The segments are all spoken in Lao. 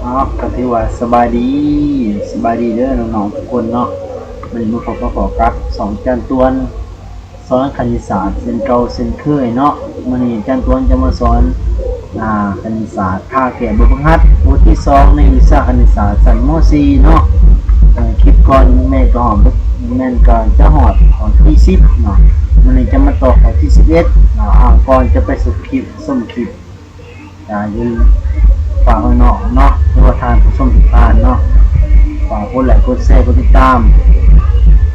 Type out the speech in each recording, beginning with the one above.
ເນາະ ກໍຖືວ່າສະບາຍດີ ສະບາຍດີເດີນ້ອງໆທຸກຄົນເນາະ. ມື້ນີ້ມາພົບມາພໍ້ກັບຊ່ອງຈານຕວນ ສອນຄະນິດສາດເຊັ່ນເກົ່າເຊັ່ນເຄີຍເນາະ. ມື້ນີ້ຈານຕວນຈະມາສອນ ອາ ຄະນິດສາດ ພາແກ້ບົດຝຶກຫັດບົດທີສອງ ໃນວິຊາຄະນິດສາດຊັ້ນ ມໍສີ່ເນາະ. ເອີ ຄລິບກ່ອນແມ່ນກໍຮອດ ແມ່ນກໍຈະຮອດຂໍ້ທີສິບເນາະ. ມື້ນີ້ຈະມາຕໍ່ຂໍ້ທີສິບເອັດເນາະ. ອາ ກ່ອນຈະໄປຊົມຄລິບ ຊົມຄລິບ ກະຢ່າລືມຝາກນ້ອງເນາະ ຫຼືວ່າທ່ານຜູ້ຊົມທຸກທ່ານເນາະ ຝາກກົດໄລກົດແຊ ກົດຕິດຕາມ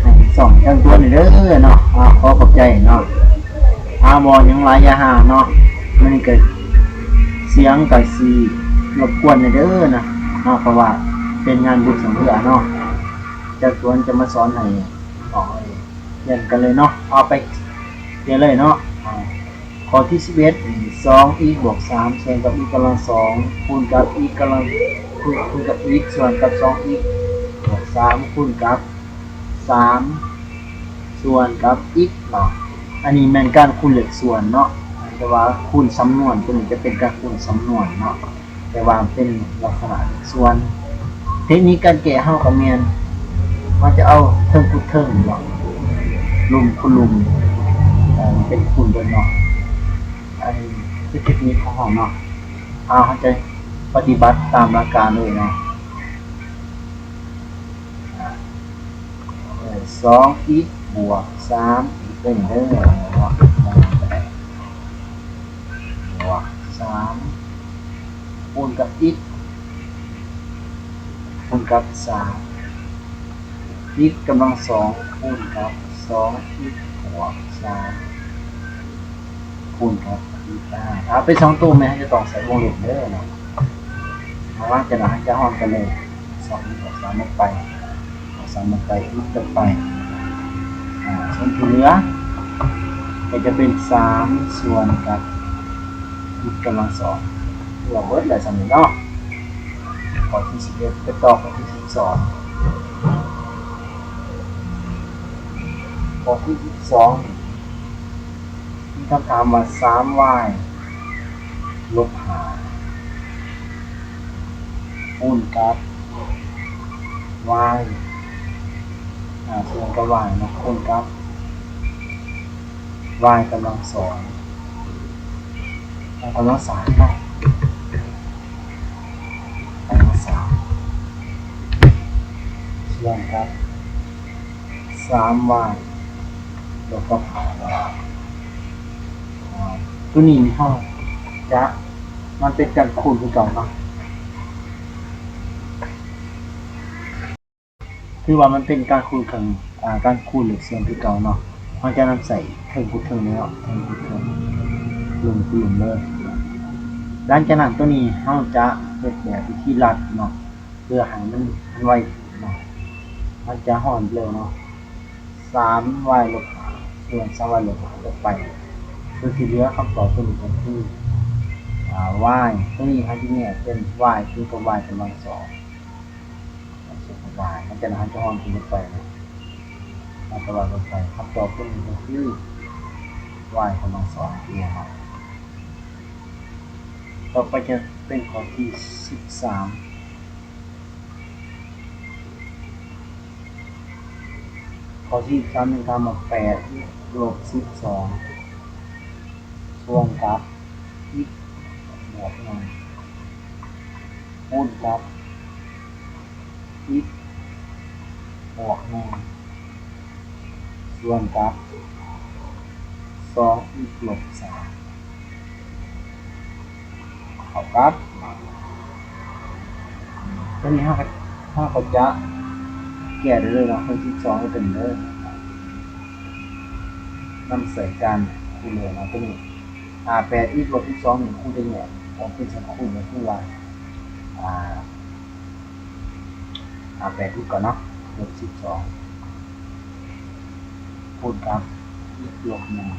ໃຫ້ຊ່ອງຈານຕວນນີ້ເດີເນາະ. ອາ ຂໍຂອບໃຈເນາະ. ອາ ບໍ່ຫຍັງຫຼາຍຢ່າຫ່າງເນາະ. ມື້ນີ້ກະສຽງກະຊິລົບກວນແດ່ເດີນະເນາະ ເພາະວ່າເປັນງານບຸນຊ່ວງເຮືອເນາະ. ຈານຕວນຈະມາສອນໃຫ້ນ້ອງຮຽນກັນເລີຍເນາະ. ເອົາໄປຮຽນເລີຍເນາະ. ອາ ຂໍ້ທີສິບເອັດ ສອງ x ບວກ ສາມ ສ່ວນກັບ x ກຳລັງ ສອງ ຄູນກັບ x ກຳລັງ ຄູນກັບ x ສ່ວນກັບ ສອງ x ບວກ ສາມ ຄູນກັບ ສາມ ສ່ວນກັບ x ເນາະ. ອັນນີ້ແມ່ນການຄູນເລກສ່ວນເນາະ ແຕ່ວ່າຄູນສຳນວນ ໂຕນີ້ຈະເປັນການຄູນສຳນວນເນາະ. ແຕ່ວ່າເປັນລັກສະນະເລກສ່ວນ. ເທັກນິກການແກ້ເຮົາກໍແມ່ນ ເຮົາຈະເອົາເທິງຄູນເທິງເນາະ ລຸ່ມຄູນລຸ່ມ ເອີ ເປັນຄູນເບິດເນາະ. ອັນນີ້ຄືເທັກນິກຂອງເຮົາເນາະ. ເຮົາ ເຮົາຈະປະຕິບັດຕາມຫຼັກການເລີຍເນາະ. ອາ ສອງ x ບວກ ສາມ x ເປັນເດີເນາະ ບວກ ສາມ ຄູນກັບ x ຄູນກັບ ສາມ x ກຳລັງ ສອງ ຄູນກັບ ສອງ x ບວກ ສາມ ຄູນກັບ x ອາ ຖ້າເປັນສອງໂຕແມ່ນເຮົາຈະຕ້ອງໃສ່ວົງເລັບເດີເນາະ. ຫຼັງຈາກນັ້ນເຮົາຈະຮ່ອນກັນເລີຍ ສອງ x ອອກ ສາມ ອອກໄປ ອອກ ສາມ ອອກໄປ x ກັບໄປ ອາ ສ່ວນທີ່ເຫຼືອກໍຈະເປັນ ສາມ ສ່ວນກັບ x ກຳລັງ ສອງ ຖືວ່າເບິດແລ້ວສ່ຳນີ້ເນາະ. ຂໍ້ທີສິບເອັດ ໄປຕໍ່ຂໍ້ທີສິບສອງ. ຂໍ້ທີສິບສອງ ມີຄຳຖາມວ່າ ສາມ y ລົບ ຫ້າ ຄູນກັບ y ອາ ສ່ວນກັບ y ເນາະ ຄູນກັບ y ກຳລັງ ສອງ y ກຳລັງ ສາມ ເນາະ ກຳລັງ ສາມ ສ່ວນກັບ ສາມ y ລົບກັບ ຫ້າ ອາ ໂຕນີ້ເຮົາຈະ ມັນເປັນການຄູນຄືເກົ່າເນາະ. ຖືວ່າມັນເປັນການຄູນເຄິ່ງ ອາ ການຄູນເລກສ່ວນຄືເກົ່າເນາະ. ເຮົາຈະນຳໃຊ້ເທິງຄູນເທິງເລີຍເນາະ ເທິງຄູນເທິງ ລຸ່ມຄູນລຸ່ມເລີຍ. ຫຼັງຈາກນັ້ນ ໂຕນີ້ເຮົາຈະເຮັດແບບວິທີລັດເນາະ ເພື່ອໃຫ້ມັນ ມັນໄວຂຶ້ນເນາະ. ມັນຈະຮ່ອນເລີຍເນາະ ສາມ y ລົບ ຫ້າ ສ່ວນ ສາມ y ລົບ ຫ້າ ລົບໄປ ໂຕທີ່ເຫຼືອຄຳຕອບໂຕນີ້ກໍຄື ອາ y ໂຕນີ້ເຮົາຈະແຍກເປັນ y ຄູນກັບ y ກຳລັງ ສອງ ສ່ວນກັບ y ຫຼັງຈາກນັ້ນເຮົາຈະຮ່ອນຂຶ້ນໄປເນາະ ແລ້ວກໍວ່າລົງໄປ ຄຳຕອບຕົວນີ້ກໍຄື y ກຳລັງ ສອງ ທີ່ເຮົາ ຕໍ່ໄປຈະເປັນຂໍ້ທີສິບສາມ. ຂໍ້ທີສິບສາມ ມີຄຳວ່າ ແປດ x ລົບ ສິບສອງ ສ່ວນກັບ x ບວກ ໜຶ່ງ ຄູນກັບ x ບວກ ໜຶ່ງ ສ່ວນກັບ ສອງ x ລົບ ສາມ ເທົ່າກັບ ຕົວນີ້ເຮົາກໍ ເຮົາກໍຈະແກ້ໄດ້ເລີຍເນາະ ເປັນ ສິບສອງ ເປັນເລີຍ ນຳໃຊ້ການຄູນເລີຍເນາະ ຕົວນີ້ ອາ ແປດ x ລົບ ສິບສອງ ນີ້ຄູນໄດ້ແຍກອອກເປັນສອງຄູນ ກໍຄືວ່າ ອາ ອາ ແປດ x ກ່ອນເນາະ ລົບ ສິບສອງ ຄູນກັບ x ລົບ ໜຶ່ງ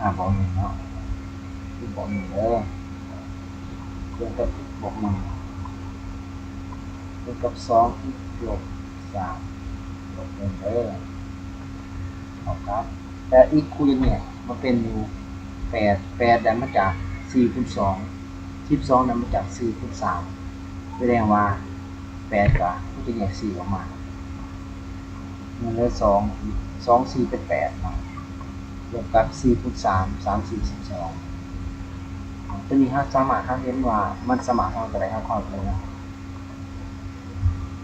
ອາ ບວກ ໜຶ່ງ ເນາະ x ບວກ ໜຶ່ງ ເດີ ຄູນກັບ x ບວກ ໜຶ່ງ ຄູນກັບ ສອງ x ລົບ ສາມ ລົບ ໜຶ່ງ ເດີ ເທົ່າກັບ ແຕ່ x ຄູນຢູ່ນີ້ ມັນເປັນຢູ່ ແປດ ແປດ ໄດ້ມາຈາກ ສີ່ ຄູນ ສອງ ສິບສອງ ໄດ້ມາຈາກ ສີ່ ຄູນ ສາມ ສະແດງວ່າແປດກະ ເຮົາຈະແຍກສີ່ອອກມາ ຍັງເຫຼືອສອງ ສອງສີ່ເປັນແປດເນາະ ລວມກັບສີ່ຄູນສາມ ສາມສີ່ສິບສອງ ຕົວນີ້ເຮົາສາມາດ ເຮົາເຫັນວ່າມັນສາມາດເທົ່າໃດ ເຮົາເຂົ້າໃຈເນາະ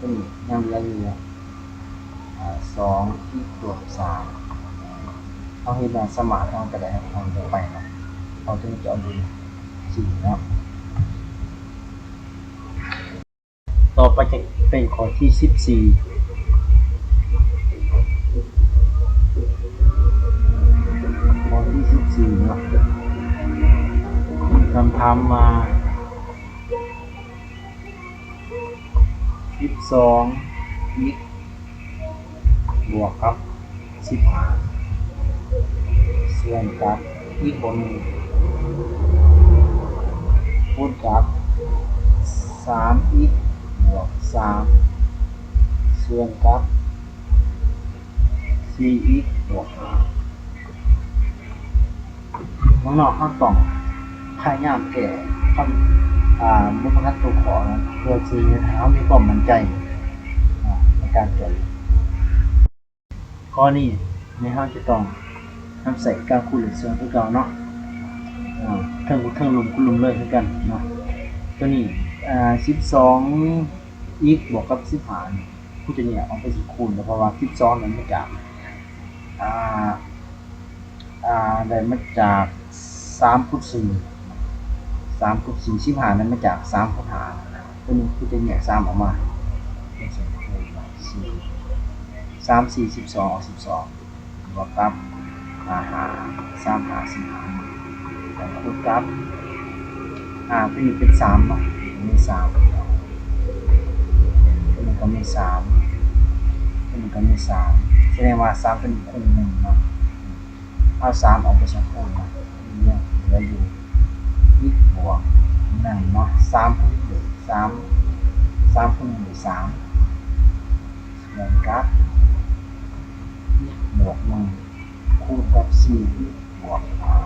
ຕົວນີ້ຍັງເຫຼືອຢູ່ ອາ ສອງອີກບວກສາມ ເຮົາເຮັດແນວສາມາດເທົ່າໃດ ເຮົາເຂົ້າໃຈໄປເນາະ ເຮົາຈຶ່ງຈະເອົາຢູ່ສີ່ເນາະ. ຕໍ່ໄປຈະເປັນຂໍ້ທີສິບສີ່ ຂໍ້ທີສິບສີ່ເນາະ ມີຄຳຖາມວ່າ ສິບສອງອີກບວກກັບສິບຫ້າ ສ່ວນກັບອີກບວກໜຶ່ງ ຄູນກັບສາມອີກບວກສາມ ສ່ວນກັບສີ່ອີກບວກຫ້າ. ນ້ອງໆ ເຮົາຕ້ອງພະຍາຍາມແກ້ຄຳ ອ່າ ບົດຝຶກຫັດຕົວຂໍ້ນະ ເພື່ອຊິເຮັດໃຫ້ເຮົາມີຄວາມໝັ້ນໃຈ ອ່າ ໃນການແກ້. ຂໍ້ນີ້ແມ່ນເຮົາຈະຕ້ອງນຳໃຊ້ການຄູນເລກສ່ວນຄືເກົ່າເນາະ ເທິງ ເທິງລຸ່ມຄູນລຸ່ມເລີຍຄືກັນເນາະ. ຕົວນີ້ ອ່າ ສິບສອງອີກບວກກັບສິບຫ້ານີ້ ຄູຈະແຍກອອກເປັນເປັນຄູນ ເພາະວ່າສິບສອງນັ້ນມາຈາກ ອ່າ ອ່າ ໄດ້ມາຈາກສາມຄູນສີ່ ສາມຄູນສີ່ ສິບຫ້ານັ້ນມາຈາກສາມຄູນຫ້າ ຕົວນີ້ຄືຈະແຍກສາມອອກມາ ເປັນສ່ວນຄູນ ສີ່ ສາມສີ່ສິບສອງ ອອກສິບສອງ ບວກກັບຫ້າຫ້າ ສາມຫ້າສິບຫ້າ ແລ້ວຄູນກັບ ອ່າ ຕົວນີ້ເປັນສາມເນາະ ມີສາມ ຕົວນີ້ກໍມີສາມ ຕົວນີ້ກໍມີສາມ ສະແດງວ່າສາມຕົວນີ້ຄູນໜຶ່ງເນາະ ເອົາສາມອອກໄປສອງຄູນເນາະ ເຫຼືອຢູ່ອີກບວກໜຶ່ງເນາະ ສາມຄູນໜຶ່ງ ສາມ ສາມຄູນໜຶ່ງ ສາມ ສ່ວນກັບອີກບວກໜຶ່ງ ຄູນກັບສີ່ອີກບວກຫ້າ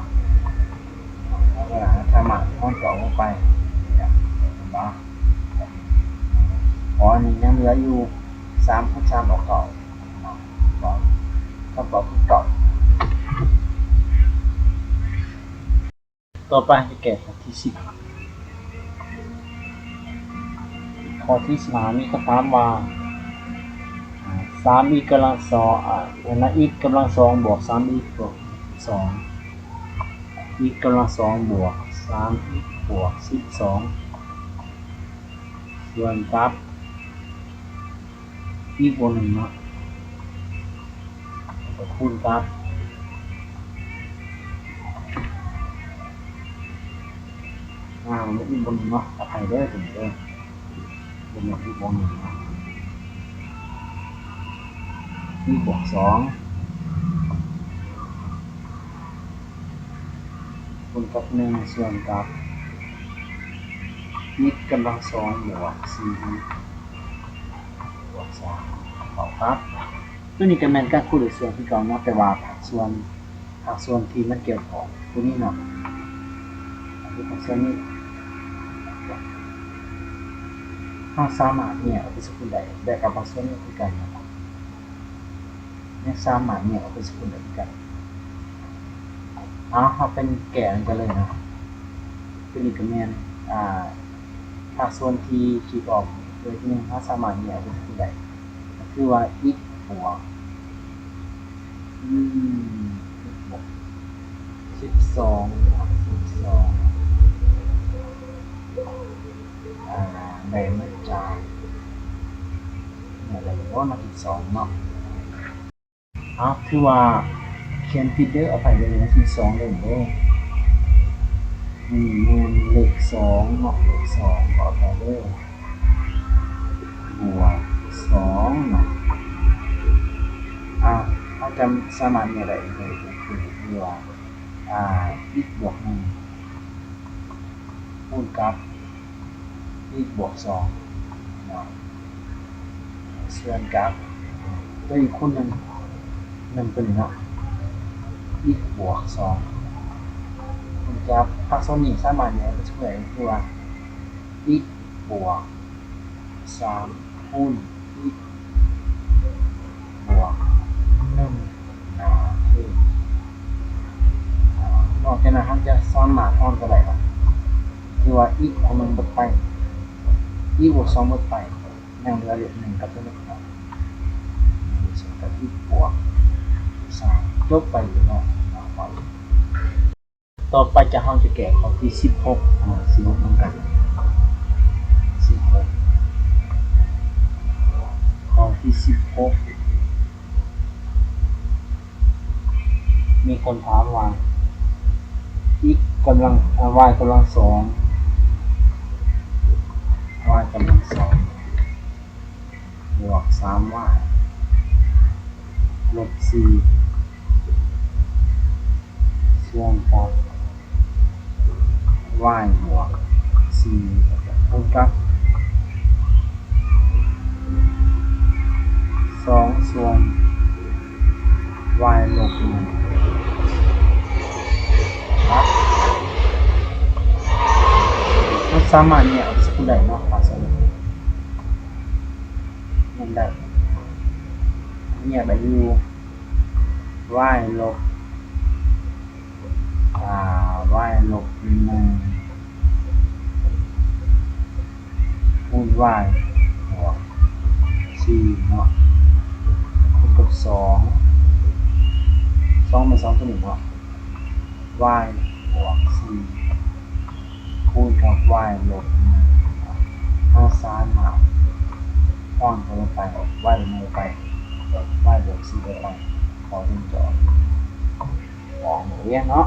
ແລ້ວກໍສາມາດຄອນໂທຣລົງໄປ ເຫັນບໍ່? ເພາະອັນນີ້ຍັງເຫຼືອຢູ່ສາມຄູນສາມອອກເກົ້າ ຄຳຕອບຄືເກົ້າ. ຕໍ່ໄປເຮົາຈະແກ້ຂໍ້ທີສິບຫ້າ ຂໍ້ທີສິບຫ້າມີຄຳຖາມວ່າ ສາມອີກກຳລັງສອງ ອ່າ ອັນນັ້ນ ອີກກຳລັງສອງບວກສາມອີກບວກສອງ ອີກກຳລັງສອງບວກສາມອີກບວກສິບສອງ ສ່ວນກັບ ອີກບວກໜຶ່ງເນາະ ແລ້ວກໍຄູນກັບ ອ່າ ອີກບວກໜຶ່ງເນາະ ຂໍອະໄພເດີ ຕົວນີ້ເດີ ບໍ່ແມ່ນອີກບວກໜຶ່ງເນາະ ອີກບວກສອງ ຄູນກັບໜຶ່ງ ສ່ວນກັບ ອີກກຳລັງສອງບວກສີ່ອີກບວກສາມ ເທົ່າກັບ ຕົວນີ້ກໍແມ່ນການຄູນເລກສ່ວນຄືເກົ່າເນາະ ແຕ່ວ່າພາກສ່ວນ ພາກສ່ວນທີ່ມັນກ່ຽວຂ້ອງຕົວນີ້ເນາະ ອັນນີ້ພາກສ່ວນນີ້ ເຮົາສາມາດແຍກອອກເປັນສະກຸນໄດ້ ແລະ ກັບພາກສ່ວນນີ້ຄືກັນເນາະ ຍັງສາມາດແຍກອອກເປັນສະກຸນໄດ້ຄືກັນ. ເອົາ ເຮົາໄປແກ້ນຳກັນເລີຍເນາະ ຕົວນີ້ກໍແມ່ນ ອ່າ ພາກສ່ວນທີ່ຂີດອອກໂດຍທີ່ເຮົາສາມາດແຍກອອກເປັນສະກຸນໄດ້ ກໍຄືວ່າ ອີກບວກ ອືມ ອີກບວກສິບສອງ ສິບສອງ ອ່າ ໄດ້ມາຈາກ ແມ່ນແລ້ວບໍ່ເນາະ ສິບສອງເນາະ ເອົາ ຖືວ່າຂຽນຜິດເດີ ອະໄພເດີ ສິບສອງເດີ ນີ້ແມ່ນເລກສອງເນາະ ເລກສອງ ຂໍອະໄພເດີ ບວກສອງເນາະ ອ່າ ເຮົາຈະສາມາດແຍກໄດ້ເລີຍ ກໍຄືວ່າ ອ່າ ອີກບວກໜຶ່ງ ຄູນກັບ ອີກບວກສອງເນາະ ສ່ວນກັບ ຕົວນີ້ຄູນໜຶ່ງ ໜຶ່ງຕົວນີ້ເນາະ ອີກບວກສອງ ຄູນກັບ ພາກສ່ວນນີ້ສາມາດແຍກເປັນສ່ວນໄດ້ ຄືວ່າ ອີກບວກ ສາມຄູນ x ບວກໜຶ່ງ ນະ. ນອກຈາກນັ້ນ ເຮົາຈະສາມາດອອກກໍໄດ້ວ່າ ທີ່ວ່າ x ບວກໜຶ່ງໝົດໄປ x ບວກສອງໝົດໄປ ຍັງເຫຼືອເລກໜຶ່ງກັບຕົວນີ້ເນາະ x ບວກສາມ ຈົບໄປເລີຍເນາະ. ຕໍ່ໄປຈະ ເຮົາຈະແກ້ຂໍ້ທີສິບຫົກເນາະ ສິບຫົກນຳກັນ ສິບຫົກ ຂໍ້ທີສິບຫົກ ມີຄົນຖາມວ່າ x ກຳລັງ ອາ y ກຳລັງສອງ y ກຳລັງສອງ ບວກສາມ y ລົບສີ່ ສ່ວນກັບ y ບວກສີ່ ຄູນກັບສອງ ສ່ວນ y ລົບໜຶ່ງ ເຮົາສາມາດແຍກອອກໄດ້ເນາະ ຖ້າສົມມຸດ ແຍກໄດ້ ແຍກໄດ້ຢູ່ y ລົບ ອາ y ລົບໜຶ່ງ ຄູນ y ບວກສີ່ເນາະ ຄູນກັບສອງ ສອງແມ່ນສອງຕົວນີ້ເນາະ y ບວກສີ່ ຄູນກັບ y ລົບໜຶ່ງ ເຮົາສາມາດອອກໄປ y ລົບໜຶ່ງໄປ y ບວກສີ່ໄປ ຂໍ້ນີ້ຈະອອກ ສອງເດ້ເນາະ.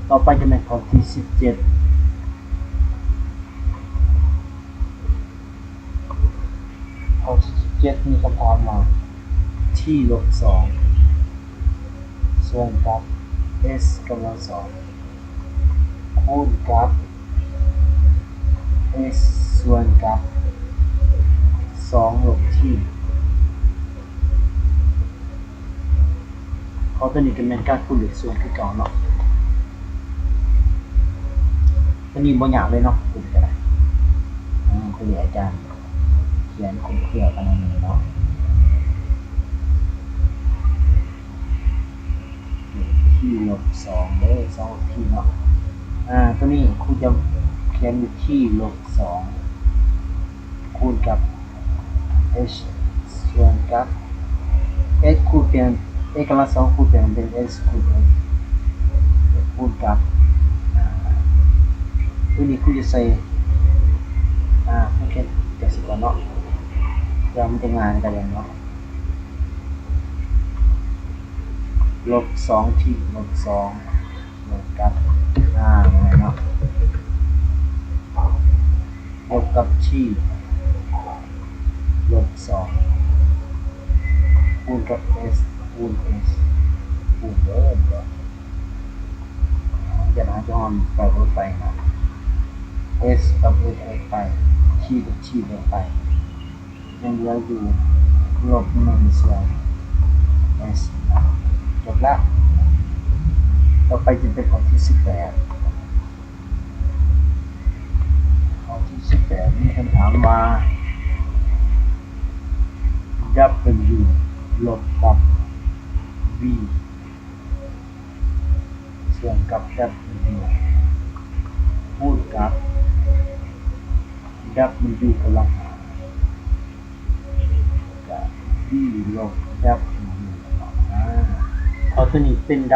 ຕໍ່ໄປຈະແມ່ນຂໍ້ທີສິບເຈັດ ຂໍ້ທີສິບເຈັດ ມີຄຳຖາມວ່າ t ລົບສອງ ສ່ວນກັບ s ກຳລັງສອງ ຄູນກັບ s ສ່ວນກັບສອງລົບ t ເພາະຕົວນີ້ກໍແມ່ນການຄູນເລກສ່ວນຄືເກົ່າເນາະ ຕົວນີ້ບໍ່ຍາກເລີຍເນາະ ຕົວນີ້ກໍໄດ້ ອາ ຕົວນີ້ອາຈານຂຽນເພື່ອກັນເລີຍເນາະ. ທີລົບສອງເດີ ສອງທີເນາະ ອາ ຕົວນີ້ຄູຈະຂຽນຢູ່ທີລົບສອງ ຄູນກັບ h ສ່ວນກັບ s ຄູນປ່ຽນ x ກຳລັງສອງຄູນປ່ຽນເປັນ s ຄູນ s ຄູນກັບ ອາ ຕົວນີ້ຄູຈະໃສ່ ອາ ໂອເຄ ຈັງຊີ້ກ່ອນເນາະ ເພື່ອມັນຈະງ່າຍກັນເນາະ. ລົບສອງທີລົບສອງ ລົບກັບ ອາ ເນາະ ລົບກັບທີລົບສອງ ຄູນກັບ s ຄູນ s ຄູນເດີ ຈະນະຈອນໄປລົບໄປເນາະ s ກັບ s ລົບໄປ t ກັບ t ລົບໄປ ຍັງເຫຼືອຢູ່ລົບໜຶ່ງສ່ວນ s ຈົບລະ. ຕໍ່ໄປຈະເປັນຂໍ້ທີສິບແປດ ຂໍ້ທີສິບແປດ ມີຄຳຖາມວ່າ w ລົບກັບ v ສ່ວນກັບ w ຄູນກັບ w ກຳລັງຫ້າ ກະ v ລົບ w ອາ ເພາະຕົວນີ້ເປັນ w ເນ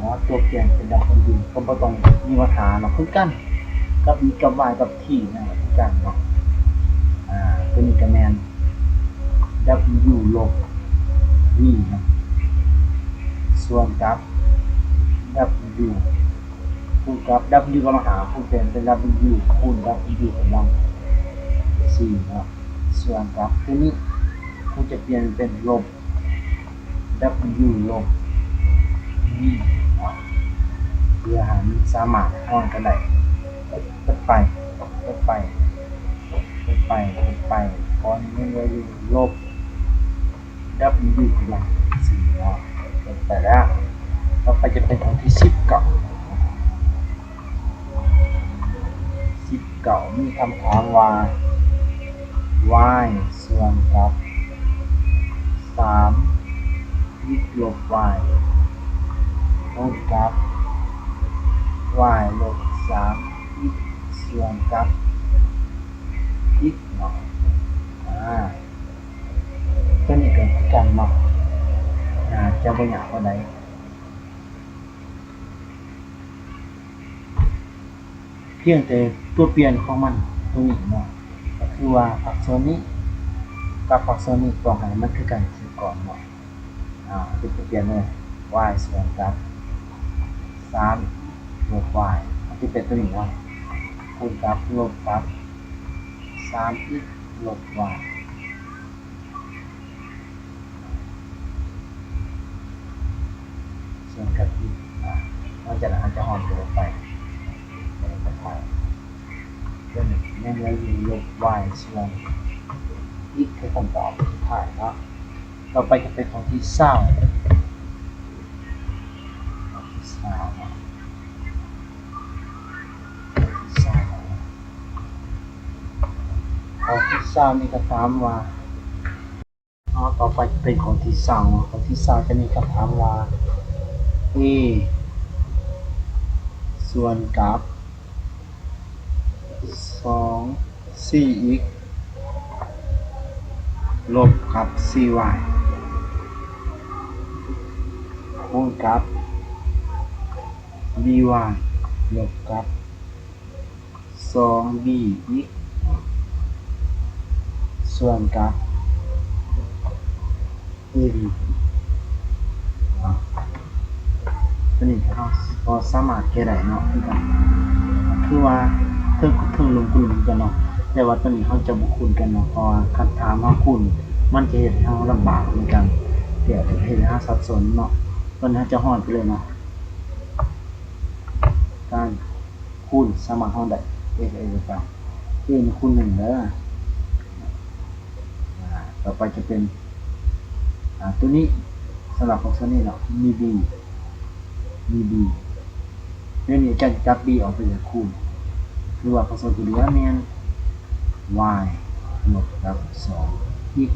າະ ຕົວປ່ຽນເປັນ w ກໍບໍ່ຕ້ອງມີບັນຫາເນາະ ຄືກັນກັບ x ກັບ y ກັບ t ນັ້ນແຫຼະ ຄືກັນເນາະ ອາ ຕົວນີ້ກະແມ່ນ w ລົບ v ເນາະ ສ່ວນກັບ w ຄູນກັບ w ກຳລັງຫ້າ ຄູນເປັນ ເປັນ w ຄູນ w ກຳລັງສີ່ເນາະ ສ່ວນກັບຕົວນີ້ ຄູຈະປ່ຽນເປັນລົບ w ລົບ v ເນາະ ເພື່ອໃຫ້ມັນສາມາດອອກກັນໄດ້ ເຮັດໄປ ເຮັດໄປ ເຮັດໄປ ເຮັດໄປ ກໍຍັງເຫຼືອຢູ່ລົບ w ກຳລັງສີ່ເນາະ ເຮັດໄປແລ້ວ. ຕໍ່ໄປຈະເປັນຂໍ້ທີສິບເກົ້າ ຂໍ້ທີສິບເກົ້າ ຄຳຖາມວ່າ y ສ່ວນກັບ ສາມ x ລົບ y ຄູນກັບ y ລົບ ສາມ x ສ່ວນກັບ x ເນາະ. ອາ ຕົວນີ້ກໍຄືກັນເນາະ ອາ ຈະບໍ່ຍາກປານໃດ. ພຽງແຕ່ຕົວປ່ຽນຂອງມັນຕົວນີ້ເນາະ ກໍຄືວ່າພາກສ່ວນນີ້ກັບພາກສ່ວນນີ້ຕ້ອງໃຫ້ມັນຄືກັນຊະກ່ອນເນາະ. ອາ ເປັນຕົວປ່ຽນເລີຍ y ສ່ວນກັບ ສາມ x ລົບ y ມັນຊິເປັນຕົວນີ້ເນາະ ຄູນກັບ ລົບກັບ ສາມ x ລົບ y ສ່ວນກັບ x ອາ ຫຼັງຈາກນັ້ນເຮົາຈະຫອນຕົວໄປ ຍັງເຫຼືອຢູ່ລົບ y ສ່ວນ x ຄືຄຳຕອບສຸດທ້າຍເນາະ. ຕໍ່ໄປກໍເປັນຂໍ້ທີຊາວ ຂໍ້ທີຊາວເນາະ ຂໍ້ທີຊາວ ຂໍ້ທີຊາວນີ້ກໍຖາມວ່າ ເນາະ ຕໍ່ໄປເປັນຂໍ້ທີຊາວເນາະ ຂໍ້ທີຊາວຈະມີຄຳຖາມວ່າ a ສ່ວນກັບ ສອງ ສີ່ x ລົບກັບ ສີ່ y ຄູນກັບ b y ລົບກັບ ສອງ b x ສ່ວນກັບ a b ເນາະ ຕົວນີ້ເຮົາກໍສາມາດແກ້ໄດ້ເນາະ ຄືກັນ ຄືວ່າເທິງ ເທິງລຸ່ມກໍລຸ່ມຄືກັນເນາະ ແຕ່ວ່າຕົວນີ້ເຮົາຈະບໍ່ຄູນກັນເນາະ ເພາະວ່າຄັນຖ້າເຮົາຄູນ ມັນຈະເຮັດໃຫ້ເຮົາລຳບາກໃນການແກ້ ເຮັດໃຫ້ເຮົາສັບສົນເນາະ. ຕົວນີ້ເຮົາຈະຮອດໄປເລີຍເນາະ ການ ຄູນສາມາດເຮົາໄດ້ x ເອ x ໄປ a ນີ້ຄູນໜຶ່ງເດີ. ອາ ຕໍ່ໄປຈະເປັນ ອາ ຕົວນີ້ ສຳລັບພາກສ່ວນນີ້ເນາະ ມີ b ມີ b ແລ້ວນີ້ອາຈານຈັບ b ອອກໄປເລີຍ ຄູນ ຫຼືວ່າພາກສ່ວນທີ່ເຫຼືອແມ່ນ y ລົບກັບ ສອງ x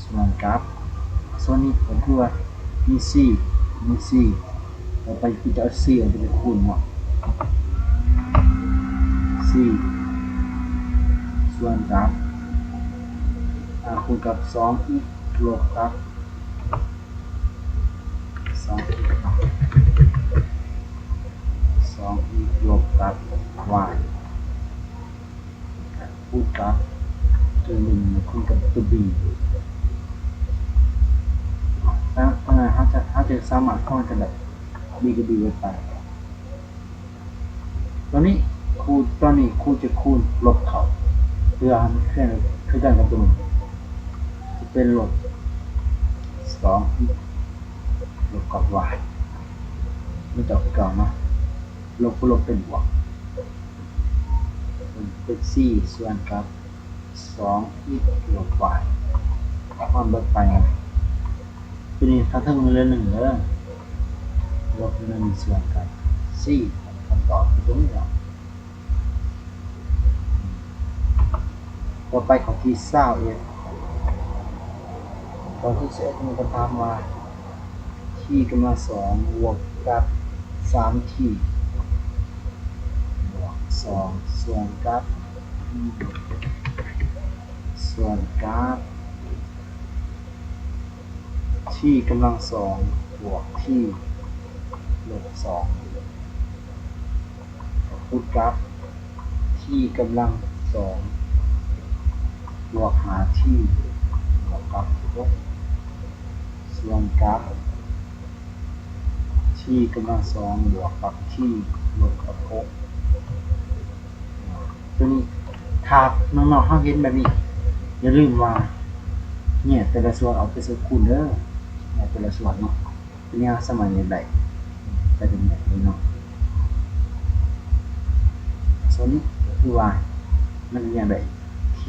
ສ່ວນກັບ ສ່ວນນີ້ກໍຄືວ່າມີ c ມີ c ຕໍ່ໄປຄືຈະເອົາ c ອອກໄປຈາກຄູນເນາະ c ສ່ວນກັບ ອາ ຄູນກັບ ສອງ x ລົບກັບ ສອງ x ເນາະ ສອງ x ລົບກັບ y ຄູນກັບຕົວໜຶ່ງ ຄູນກັບຕົວ b ເນາະ ເຮົາຈະ ເຮົາຈະສາມາດຄຳນວນກັນໄດ້ b ກັບ b ໄປ ຕົວນີ້ຄູນ ຕົວນີ້ຄູນຈະຄູນລົບເຂົ້າ ເພື່ອໃຫ້ມັນຄື ຄືກັນກັບຕົວໜຶ່ງ ຈະເປັນລົບ ສອງ x ລົບກັບ y ມັນຈະອອກຄືເກົ່າເນາະ ລົບກັບລົບເປັນບວກ ເປັນ c ສ່ວນກັບ ສອງ x ລົບ y ຄວາມເບິດໄປ ທີນີ້ທາງເທິງມັນເຫຼືອໜຶ່ງເດີ ລົບໜຶ່ງ ສ່ວນກັບ c ຄຳຕອບຄືຕົວນີ້ເນາະ. ຕໍ່ໄປຂໍ້ທີຊາວເອັດ ຂໍ້ທີຊາວເອັດ ມີຄຳຖາມວ່າ t ກຳລັງສອງ ບວກກັບ ສາມ t ບວກ ສອງ ສ່ວນກັບ ສ່ວນກັບ t ກຳລັງສອງ ບວກ t ລົບ ສອງ ຄູນກັບ t ກຳລັງສອງ ບວກ ຫ້າ t ບວກກັບ ຫົກ ສ່ວນກັບ t ກຳລັງສອງ ບວກກັບ t ລົບກັບ ຫົກ ຕົວນີ້ ຖ້ານ້ອງໆເຮົາເຫັນແບບນີ້ ຢ່າລືມວ່າແຍກແຕ່ລະສ່ວນອອກເປັນສ່ວນຄູນເດີ ແຍກແຕ່ລະສ່ວນເນາະ ຕົວນີ້ເຮົາສາມາດແຍກໄດ້ ກໍຈະແຍກເລີຍເນາະ ສ່ວນນີ້ກໍຄືວ່າມັນແຍກໄດ້ t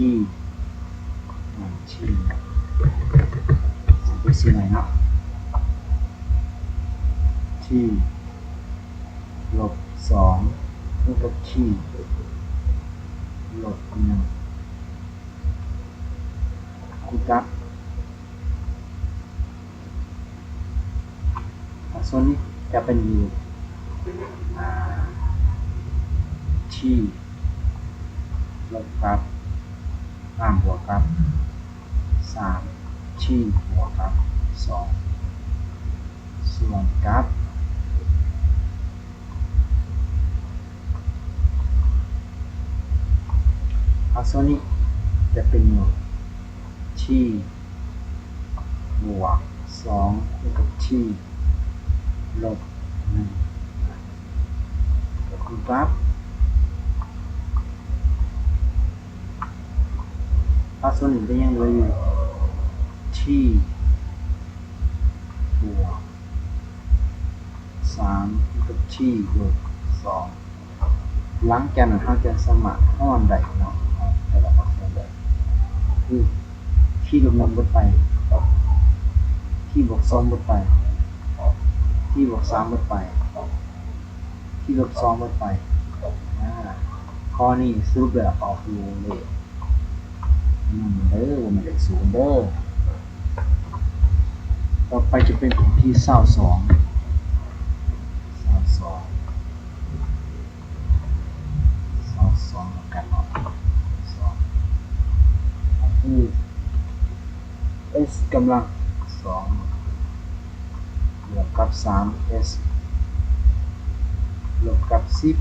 ອາ t ເປັນສີໃໝ່ເນາະ t ລົບສອງ ຄູນກັບ t ລົບໜຶ່ງ ຄູນກັບ ອາ ສ່ວນນີ້ຈະເປັນຢູ່ ອາ ທີ່ລົບກັບ ອາ ບວກກັບ ສາມ ທີ່ ບວກກັບ ສອງ ສ່ວນກັບ ອາ ສ່ວນນີ້ຈະເປັນຢູ່ ທີ່ ບວກ ສອງ ຄູນກັບ ທີ່ ລົບ ໜຶ່ງ ກໍຄືກັບ ພາກສ່ວນນີ້ກໍຍັງເຫຼືອຢູ່ ທີ່ ບວກ ສາມ ຄູນກັບ ທີ່ ລົບ ສອງ ຫຼັງຈາກນັ້ນເຮົາຈະສາມາດຮ້ອນໄດ້ເນາະ ເຮົາຈະໄດ້ພາກສ່ວນໃດ ຄື ທີ່ລົບໜຶ່ງເບິດໄປ ທີ່ບວກສອງເບິດໄປ ທີ່ບວກສາມເບິດໄປ ທີ່ລົບສອງເບິດໄປ ອາ ຂໍ້ນີ້ສະຫຼຸບແລ້ວອອກຢູ່ເລກໜຶ່ງເດີ ບໍ່ແມ່ນເລກສູນເດີ. ຕໍ່ໄປຈະເປັນຂໍ້ທີຊາວສອງ ຊາວສອງ ຊາວສອງແລ້ວກັນເນາະ ສອງ ກໍຄື x ກຳລັງສອງ ບວກກັບ ສາມ x ລົບກັບ ສິບ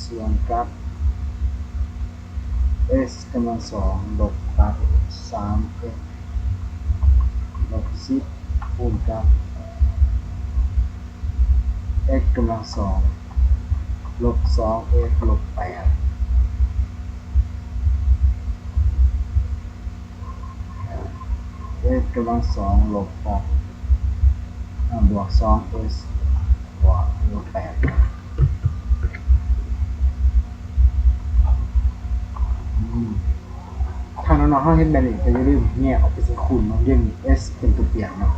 ສ່ວນກັບ x ກຳລັງສອງ ລົບກັບ ສາມ x ລົບ ສິບ ຄູນກັບ x ກຳລັງສອງ ລົບ ສອງ x ລົບ ແປດ x ກຳລັງສອງ ລົບກັບ ອາ ບວກ ສອງ x ບວກ ລົບ ແປດ ອືມ ຖ້ານ້ອງໆເຮົາເຮັດແບບນີ້ ກໍຢ່າລືມແຍກອອກເປັນເປັນຄູນເນາະ ຢ່າງນີ້ x ເປັນຕົວປ່ຽນເນາະ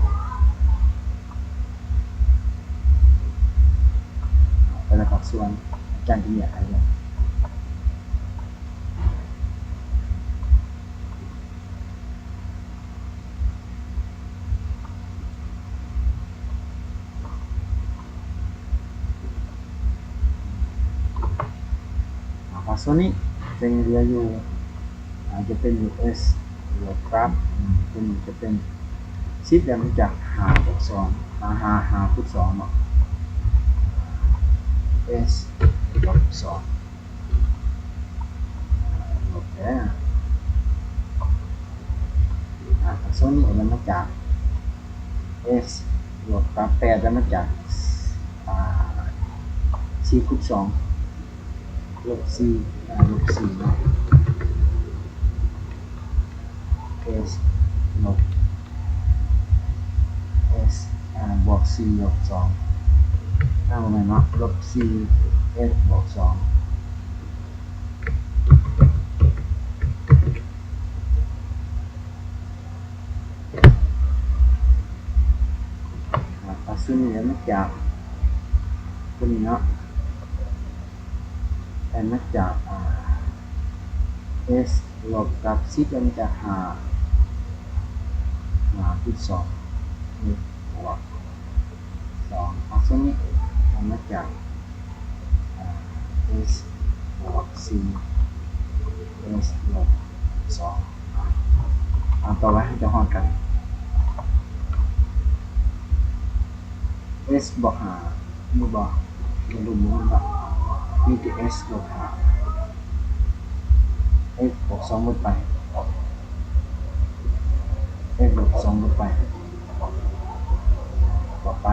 ແຕ່ລະພາກສ່ວນ ອາຈານຈະແຍກໃຫ້ເບິ່ງ. ອາ ພາກສ່ວນນີ້ຈະຍັງເຫຼືອຢູ່ ອາ ຈະເປັນຢູ່ x ລວກກັບ ອືມ ຕົວນີ້ຈະເປັນ ສິບ ແລ້ວມາຈາກ ຫ້າ ບວກ ສອງ ຫາ ຫາ ຫາຄູນສອງເນາະ x ລົບ ສອງ ລົບແລ້ວ ອາ ສ່ວນນີ້ໄດ້ມາຈາກ x ລວກກັບ ແປດໄດ້ມາຈາກ ອາ ສີ່ຄູນສອງ ລົບສີ່ ອາ ລົບສີ່ເນາະ x ລົບ x ອາ ບວກສີ່ ລົບສອງ ອາ ບໍ່ແມ່ນເນາະ ລົບສີ່ x ບວກສອງ ອາ ພາກສ່ວນນີ້ໄດ້ມາຈາກຕົວນີ້ເນາະ ໄດ້ມາຈາກ ອາ x ລົບກັບ ສິບ ໄດ້ມາຈາກ ຫ້າ ຫ້າຄູນສອງ x ບວກ ສອງ ພາກສ່ວນນີ້ໄດ້ມາຈາກ ອາ x ບວກສີ່ x ລົບສອງ ອາ ຕໍ່ໄປເຮົາຈະຮ່ອນກັນ x ບວກຫ້າ ມີບໍ່? ຢ່າລືມເນາະ ມີແຕ່ x ລົບຫ້າ x ບວກສອງເບິດໄປ x ລົບສອງເບິດໄປ ຕໍ່ໄປ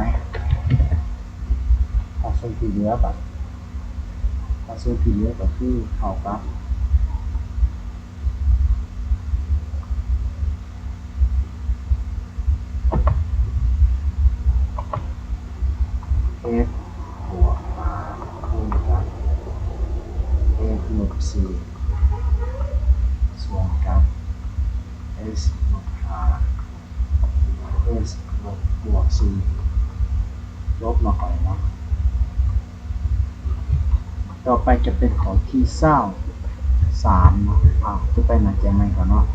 ພາກສ່ວນທີ່ເຫຼືອ ພາກສ່ວນທີ່ເຫຼືອກໍຄືເທົ່າກັບ x ບວກຫ້າ ຄູນກັບ x ລົບສີ່ ສ່ວນກັບ x ລົບຫ້າ x ລົບ ບວກສີ່ ຈົບເນາະ ຂ້ອຍເນາະ. ຕໍ່ໄປຈະເປັນຂໍ້ທີຊາວ ສາມເນາະ ເອົາ ຈະໄປໜ້າແຈ້ມໃໝ່ກ່ອນເນາະ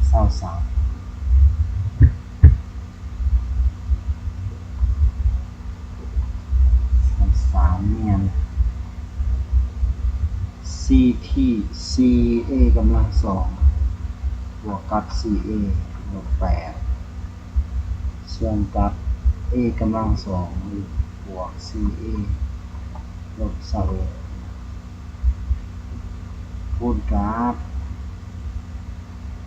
ຊາວສາມ ຊາວສາມແມ່ນ ສີ່ທີ ສີ່ເອກຳລັງສອງ ບວກກັບສີ່ເອລົບແປດ ສ່ວນກັບເອກຳລັງສອງ ບວກສີ່ເອລົບຊາວເອັດ ຄູນກັບ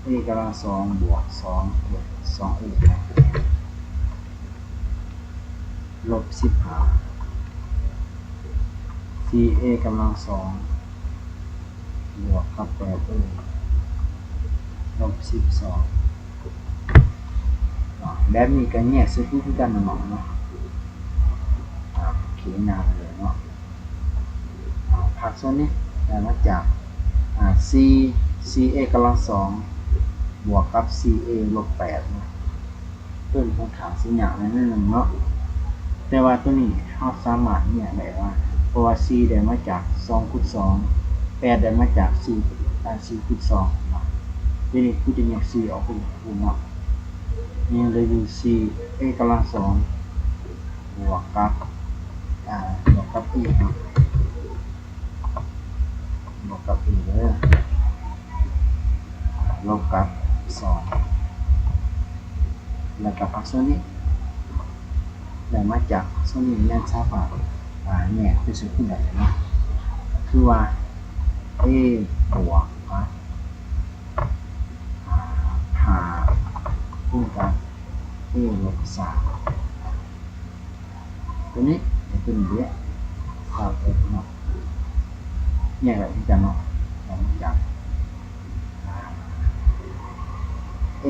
ເອກຳລັງສອງ ບວກສອງເອ ສອງເອ ລົບສິບຫ້າ ສີ່ເອກຳລັງສອງ ບວກກັບແປດເອ ລົບສິບສອງເນາະ ແບບນີ້ກໍແຍກໃສ່ຄືກັນເນາະ ເນາະ ອາ ໂອເຄ ງ່າຍເລີຍເນາະ ອາ ພາກສ່ວນນີ້ໄດ້ມາຈາກ ອາ ສີ່ ສີ່ເອກຳລັງສອງ ບວກກັບສີ່ເອລົບແປດເນາະ ເພິ່ນຂ້ອນຂ້າງຊິຍາກໜ້ອຍໜຶ່ງເນາະ ແຕ່ວ່າໂຕນີ້ເຮົາສາມາດແຍກໄດ້ວ່າ ເພາະວ່າສີ່ໄດ້ມາຈາກສອງຄູນສອງ ແປດໄດ້ມາຈາກສີ່ ອາ ສີ່ຄູນສອງເນາະ ທີນີ້ຄູຈະແຍກສີ່ອອກເປັນຄູນເນາະ ຍັງເຫຼືອຢູ່ສີ່ເອກຳລັງສອງ ບວກກັບ ອາ ບວກກັບເອເນາະ ບວກກັບເອເດີ ລົບກັບສອງ ແລ້ວກໍພາກສ່ວນນີ້ ໄດ້ມາຈາກພາກສ່ວນນີ້ ແມ່ນສາມາດ ອາ ແຍກເປັນສ່ວນຄູນໄດ້ເນາະ ຄືວ່າເອບວກກັບ ອາ ຫ້າ ຄູນກັບເອລົບສາມ ຕົວນີ້ ຕົວນີ້ເດ ຊາວເອັດເນາະ ແຍກໄດ້ຄືກັນເນາະ ແຍກຈາກ ເອ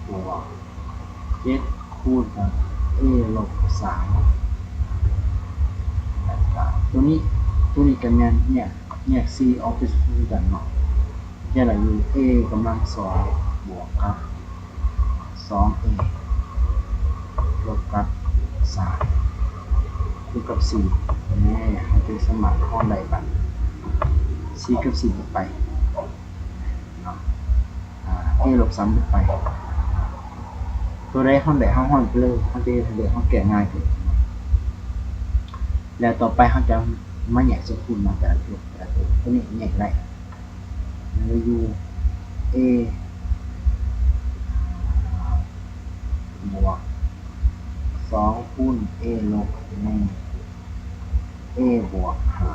ບວກເຈັດ ຄູນກັບເອລົບສາມ ແລ້ວກະຕົວນີ້ ຕົວນີ້ກະແມ່ນແຍກ ແຍກສີ່ອອກເປັນຄືກັນເນາະ ຈະໄດ້ຢູ່ເອກຳລັງສອງ ບວກກັບ ສອງເອ ລົບກັບສາມ ຄູນກັບສີ່ ແນ່ ເຮົາຈຶ່ງສາມາດຫອນໄດ້ບັດ ສີ່ກັບສີ່ເບິດໄປເນາະ ອາ ເອລົບສາມເບິດໄປ ຕົວໃດຫອນໄດ້ເຮົາຫອນໄປເລີຍ ເຮົາຈະເຮັດໃຫ້ເຮົາແກ້ງ່າຍຂຶ້ນ ແລ້ວຕໍ່ໄປເຮົາຈະມາແຍກສ່ວນຄູນເນາະ ແຕ່ລະຕົວ ແຕ່ລະຕົວ ຕົວນີ້ແຍກໄດ້ ເຫຼືອຢູ່ເອບວກສອງຄູນເອລົບໜຶ່ງ ເອບວກຫ້າ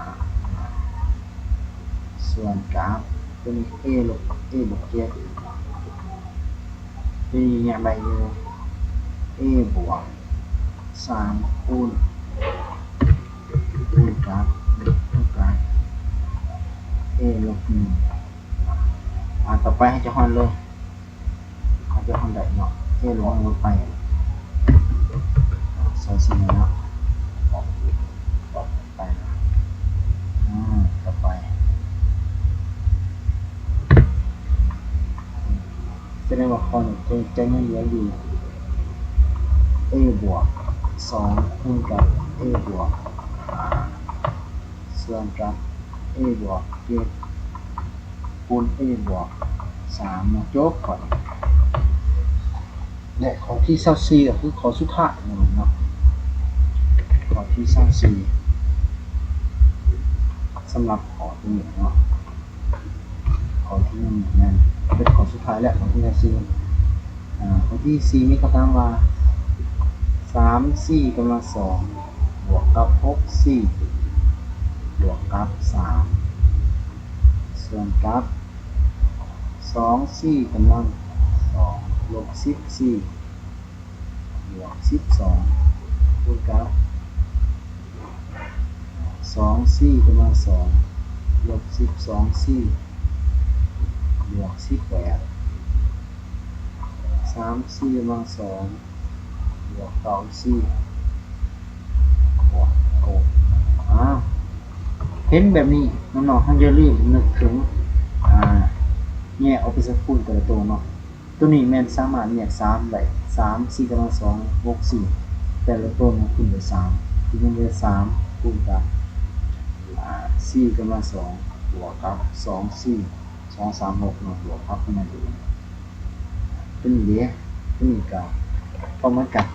ສ່ວນກັບຕົວນີ້ເອລົບ ເອບວກເຈັດ ຕົວນີ້ຍັງໄດ້ຢູ່ເອບວກສາມຄູນ ຄູນກັບ ຄູນກັບເອລົບໜຶ່ງ ອາ ຕໍ່ໄປເຮົາຈະຫອນເລີຍ ເຮົາຈະຫອນໄດ້ເນາະ ເອລົບໜຶ່ງໄປ ໃສ່ຊິເນາະ ໄປ ອາ ຕໍ່ໄປ ສະແດງວ່າຂໍ້ນີ້ຈະ ຈະຍັງເຫຼືອຢູ່ເອບວກສອງຄູນກັບເອບວກຫ້າ ສ່ວນກັບເອບວກເຈັດຄູນເອບວກສາມເນາະ ຈົບຂໍ້ນີ້ ແລະ ຂໍ້ທີຊາວສີ່ ກໍຄືຂໍ້ສຸດທ້າຍເນາະ ຂໍ້ທີຊາວສີ່ ສຳລັບຂໍ້ຕົວນີ້ເນາະ ຂໍ້ທີໜຶ່ງແມ່ນເປັນຂໍ້ສຸດທ້າຍແລ້ວ ຂໍ້ທີສີ່ ອາ ຂໍ້ທີສີ່ມີຄຳຖາມວ່າ ສາມສີ່ກຳລັງສອງ ບວກກັບ ຫົກສີ່ ບວກກັບ ສາມ ສ່ວນກັບ ສອງສີ່ກຳລັງສອງ ລົບສິບສີ່ ບວກສິບສອງ ຄູນກັບ ສອງສີ່ກຳລັງສອງ ລົບສິບສອງສີ່ ບວກສິບແປດ ສາມສີ່ກຳລັງສອງ ບວກເກົ້າສີ່ ບວກຫົກ ອາ ເຫັນແບບນີ້ນ້ອງໆ ເຮົາຢ່າລືມນຶກເຖິງ ອາ ແຍກອອກເປັນສ່ວນຄູນແຕ່ລະໂຕເນາະ ໂຕນີ້ແມ່ນສາມາດແຍກສາມໄດ້ ສາມສີ່ກຳລັງສອງ ຫົກສີ່ ແຕ່ລະໂຕແມ່ນຄູນດ້ວຍສາມ ທີ່ມັນເຫຼືອສາມ ຄູນກັບ ສີ່ກຳລັງສອງບວກກັບສອງສີ່ ສອງສາມຫົກເນາະ ບວກກັບເທົ່ານັ້ນເອງ. ຕົວນີ້ເດ້ ຕົວນີ້ກໍພໍເໝືອນກັນ.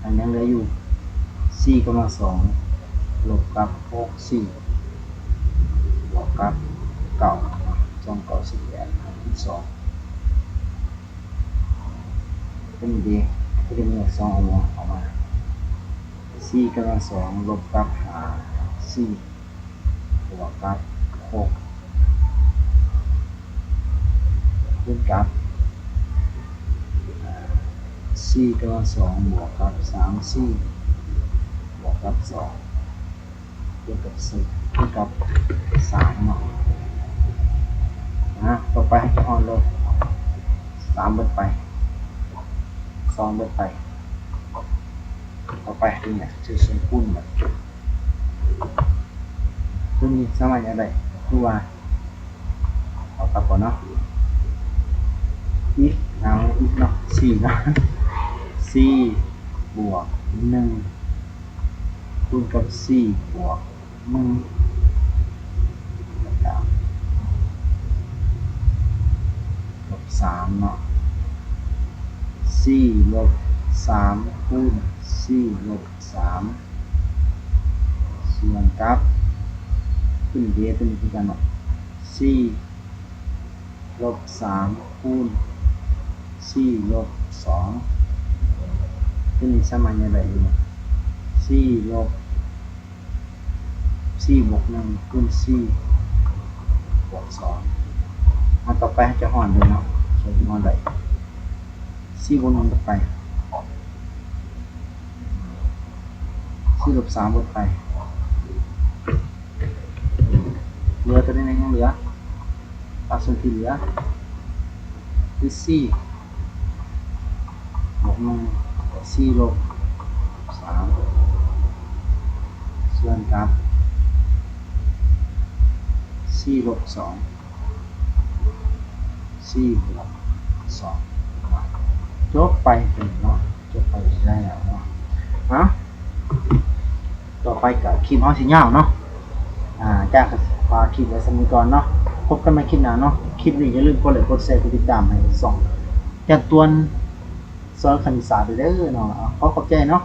ອັນຍັງເຫຼືອຢູ່ສີ່ກຳລັງສອງລົບກັບຫົກສີ່ບວກກັບເກົ້າເນາະ ສອງເກົ້າສິບແປດ ຫານສິບສອງ. ຕົວນີ້ເດ້ ຕົວນີ້ເໝືອນສອງເອົາອອກມາ ສີ່ກຳລັງສອງລົບກັບຫ້າສີ່ ບວກກັບຫົກ ຄູນກັບສີ່ກຳລັງສອງບວກກັບສາມສີ່ ບວກກັບສອງ ຄູນກັບສີ່ ຄູນກັບສາມເນາະ. ອາ ຕໍ່ໄປເຮົາຈະຮອດລົບສາມເບິດໄປ ສອງເບິດໄປ. ຕໍ່ໄປຕົວນີ້ເຮົາຈະໃຊ້ສູນຄູນບັດ ຕົວນີ້ສາມາດຫຍັງໄດ້ ຄືວ່າ ເອົາກັບກ່ອນເນາະ ອີກ ເອົາອີກເນາະ ສີ່ເນາະ ສີ່ບວກໜຶ່ງ ຄູນກັບສີ່ບວກໜຶ່ງ ແລ້ວກໍລົບສາມເນາະ ສີ່ລົບສາມ ຄູນສີ່ລົບສາມ ສ່ວນກັບ ຕົວນີ້ເດ້ ຕົວນີ້ຄືກັນເນາະ ສີ່ລົບສາມ ຄູນສີ່ລົບສອງ ຕົວນີ້ສາມາດຫຍັງໄດ້ຢູ່ ສີ່ລົບ ສີ່ບວກໜຶ່ງ ຄູນສີ່ບວກສອງ. ອາ ຕໍ່ໄປເຮົາຈະຫອນເດີເນາະ ເຮົາຈະຫອນໄດ້ ສີ່ບວກໜຶ່ງເບິດໄປ ສີ່ລົບສາມເບິດໄປ ເຫຼືອຕົວນີ້ຍັງເຫຼືອ ພາກສ່ວນທີ່ເຫຼືອຄືສີ່ບວກໜຶ່ງ ສີ່ລົບສາມ ສ່ວນກັບສີ່ລົບສອງ ສີ່ບວກສອງ ຈົບໄປເນາະ ຈົບໄປໄດ້ແລ້ວເນາະ. ເອົາ ຕໍ່ໄປກໍຄລິບເຮົາຊິຍາວເນາະ ອາ ຈາກກໍຝາກຄລິບໄວ້ສ່ຳນີ້ກ່ອນເນາະ ພົບກັນໃໝ່ຄລິບໜ້າເນາະ. ຄລິບນີ້ຢ່າລືມກົດໄລກົດແຊ ກົດຕິດຕາມໃຫ້ຊ່ອງຈັນຕວນສອນຄະນິດສາດເດີເນາະ. ຂໍຂອບໃຈເນາະ.